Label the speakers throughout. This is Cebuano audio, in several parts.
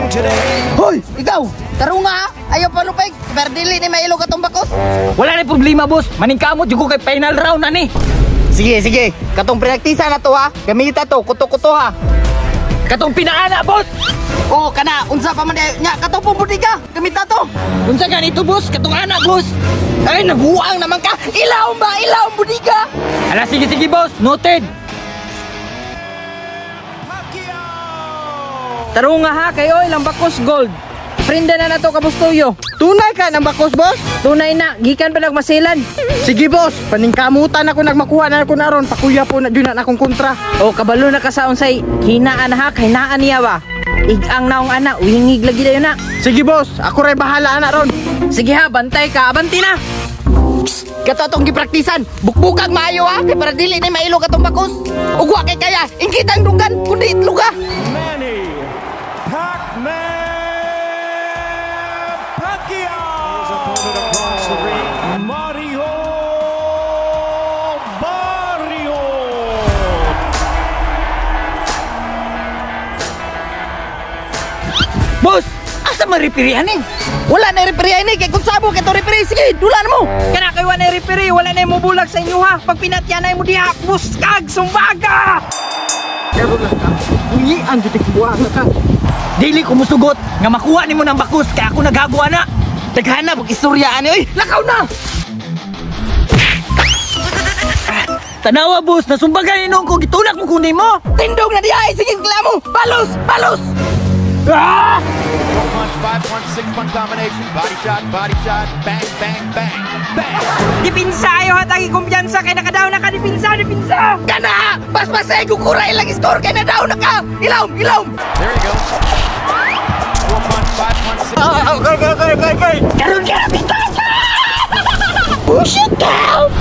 Speaker 1: ring today.
Speaker 2: Hoy, ikaw, tarunga ha. Ayaw palupig. Pero dili ni mailog atong bakos.
Speaker 3: Wala na problema, boss. Maningkamot jud ko kay final round na ni.
Speaker 2: Sige, sige. Katong praktisa na to ha. Gamita to, kuto-kuto ha.
Speaker 3: Katong pinaana, boss.
Speaker 2: Oo, kana unsa pa man nya katong pumbudiga. Gamita to.
Speaker 3: Unsa ganito, boss? Katong ana, boss.
Speaker 2: Ay, nabuang naman ka. Ilaw ba? Ilaw budiga.
Speaker 3: Ala, sige, sige, boss. Noted.
Speaker 4: Tarunga ha, kay oil ang bakos gold. Prinda na nato kabustuyo.
Speaker 5: Tunay ka ng bakos, boss?
Speaker 4: Tunay na, gikan pa nagmasilan.
Speaker 5: Sige, boss. Paningkamutan ako nagmakuha na ako na ron. Pakuya po na dyan na akong kontra.
Speaker 4: O kabalo na ka sa unsay hinaan ha, kay naan niya ba. Igang naong ana, wingig lagi dayon na.
Speaker 5: Sige, boss. Ako ray bahala ana ron.
Speaker 4: Sige ha, bantay ka, abanti na.
Speaker 2: Kato atong gipraktisan. Bukbukag maayo ha, kay para dili ni mailog atong bakos. Ug wa kay kaya, ingkitang dunggan kundi itloga.
Speaker 1: Manny Pacman Pacquiao. His opponent across the ring, Mario Barrio.
Speaker 3: Boss, asa maripirihan eh?
Speaker 2: Wala na referee ini kay kung sabo kay to referee, sige, dula na mo.
Speaker 4: Kana kay wa na referee, wala na mo bulag sa inyo ha. Pag pinatyan na mo diha, buskag sumbaga.
Speaker 5: Bunyian jud buang ka.
Speaker 3: Dili ko musugot nga makuha nimo ng bakos kay ako naghaguan na.
Speaker 2: Daghana pag istorya ani oy, lakaw na.
Speaker 3: Tanawa, boss, nasumbagan ni ko gitulak mo kunin mo.
Speaker 2: Tindog na diha, sige klamo. Balos, balos.
Speaker 3: Ah!
Speaker 6: 4 punch, 5 punch, 6 punch combination. Body shot, bang, bang, bang, bang.
Speaker 4: Dipinsa ayo hatagi kumpiyansa kay nakadaw na ka dipinsa, dipinsa.
Speaker 2: Kana, paspasay kukuray lang score kay na down na ka. Ilawom, ilawom.
Speaker 6: There you go. 4 punch, 5 punch, 6.
Speaker 5: Okay.
Speaker 2: Karon ka na bitasa. Push it down.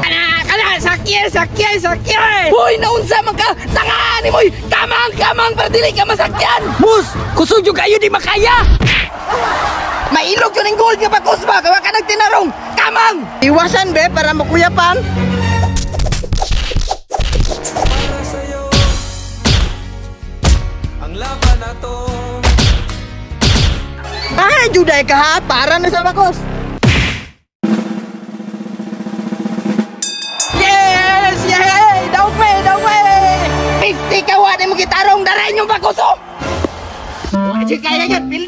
Speaker 4: Kana, sakye, sakye, sakye.
Speaker 2: Hoy, naunsa man ka? Tangaan ni moy. Kamang, kamang para dili ka masakyan.
Speaker 3: Boss, kusog jud kayo di makaya.
Speaker 2: Mailog yun ang gold nga bakos ba? Kawa ka nagtinarong. Kamang!
Speaker 5: Iwasan be para makuyapan. Ay, juday ka ha, para na sa bakos.
Speaker 4: Yes, yay! Daw pe, daw pe.
Speaker 2: 50 ka wa mo gitarong daray yung bakos oh. Wajib kaya yun, pili.